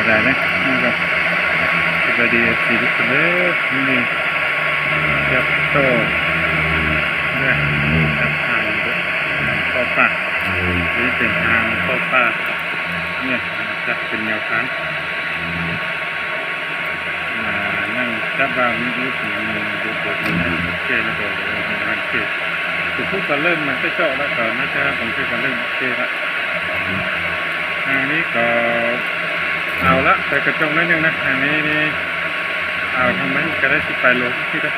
ໄດ້ເດ້ ນີ້ກໍສະບາຍດີ ເອັຟຊີ ທຸກຄົນເດີ. ນີ້ຈັບຕໍ່ເດີ ຈັບທາງ ທາງເຂົ້າປ່າ. ນີ້ເປັນທາງເຂົ້າປ່າ ນີ້ຈັບເປັນແນວທາງ ມານັ່ງຈັບວ່າມີອີກ ມີໂອເຄ ແລ້ວກໍໂອເຄ ທຸກໆກໍເລີ່ມມາເຈາະແລ້ວ ກໍໜ້າຈະໂອເຄ ກໍເລີ່ມໂອເຄລະ. ທາງນີ້ກໍເອົາລະ ແຕ່ກະຈົງໜ້ອຍໜຶ່ງນະ. ທາງນີ້ນີ້ເອົາທາງມັນກະໄດ້ ສິບປາຍໂລ ທີ່ໄດ້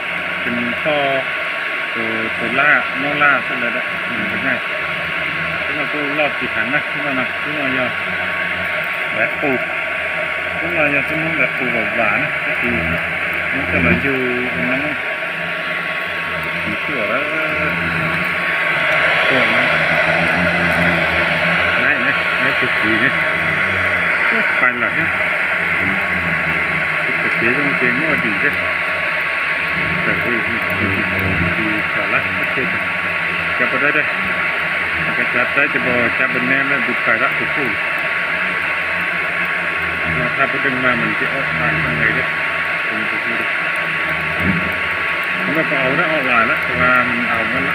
ເປັນທໍ່ ໂຕ ໂຕລ່າ ນ້ອງລ່າ ຊັ້ນແຫຼະ ມັນກະງ່າຍ. ເພິ່ນວ່າປູລອບຊິຂັງນະ ເພິ່ນວ່ານະ ເພິ່ນວ່າຢ່າແບບປູ ເພິ່ນວ່າຢ່າ ເພິ່ນວ່າແບບປູແບບຫວານນະ ກໍຄືມັນຈະມາຢູ່ອັນນັ້ນ ມີຕົວແລ້ວ ຕົວນັ້ນ ໄດ້ນະ ໄດ້ຕົວສີນີ້ ໂອ້ ໄປລະເນາະ. ກະເສດກະເສດໝໍດີເດ້ ແຕ່ເອີ ດີ ດີ ດີສາລະ ໂອເຄ ຈັບບໍ່ໄດ້ເດ້ ມັນກະຈັບໄດ້ ແຕ່ບໍ່ຈັບ ບໍ່ແນມແລ້ວ ບິດໄປລະ ໂອ້ໂຫ. ວ່າຖ້າບໍ່ດຶງມາ ມັນຊິອອກທາງ ທາງໃດເດ້ ເປັນໄປບໍ່ໄດ້. ມັນກໍເອົາໄດ້ອອກຫຼາຍລະ ເພາະວ່າມັນເອົາໝົດລະ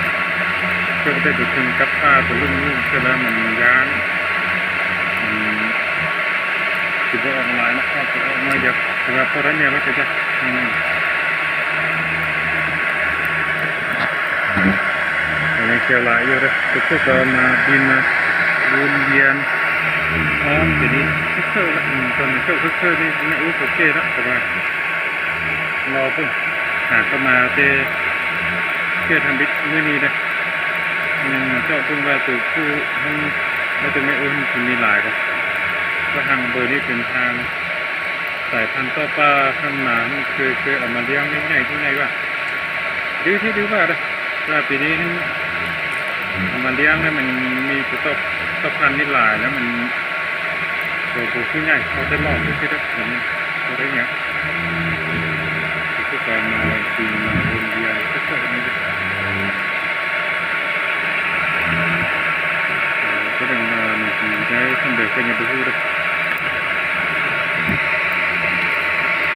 ເພື່ອໄດ້ໄປເຖິງກັບປ່າໄປລຸ້ມໆ ເທື່ອລະມັນຢ້ານ ມັນຊິບໍ່ອອກຫຼາຍລະ ອອກກໍອອກໜ້ອຍດຽວ ເພາະວ່າພໍໄດ້ແນວລະກະຈະ ອືມ ກໍຍັງຂຽວຫຼາຍຢູ່ເດີ. ທຸກໆກໍມາບິນມາວົນວຽນອ້ອມຢູ່ນີ້ ເຄີໆລະ ອືມ ຕອນເຊົ້າເຄີໆນີ້ ໂອເຄລະ ແຕ່ວ່າ ລໍເບິ່ງ ຫາກໍມາແຕ່ເທື່ອທຳອິດມື້ນີ້ເດ້ ຍັງມາເຈາະເບິ່ງວ່າໂຕຜູ້ຫັ້ນ ວ່າໂຕແມ່ໂອ້ຫັ້ນຊິມີຫຼາຍບໍ່. ກໍທາງເບີນີ້ເປັນທາງສາຍພັນຕໍ່ປ່າ ເພິ່ນມາ ເຄີຍ ເຄີຍເອົາມາລ້ຽງໃຫຍ່ໆ ເທົ່າໃດວ່າ ດື້ແທ້ດື້ວ່າເດ້ ແຕ່ວ່າປີນີ້ຫັ້ນ ເອົາມາລ້ຽງແລ້ວມັນມີໂຕ ພໍ່ພັນນີ້ຫຼາຍ ແລ້ວມັນໂຕ ໂຕຄືໃຫຍ່ ພໍໄດ້ໝອກຊື່ໆ ເດ້ ບໍ່ໄດ້ຫຍັງ. ຄືການມາກິນມາວົນວຽນ ແຕ່ເທື່ອນີ້ເດ້ ເອີ ສະແດງວ່າມັນຊິໄດ້ສ່ຳໃດກໍຍັງບໍ່ຮູ້ເດ້.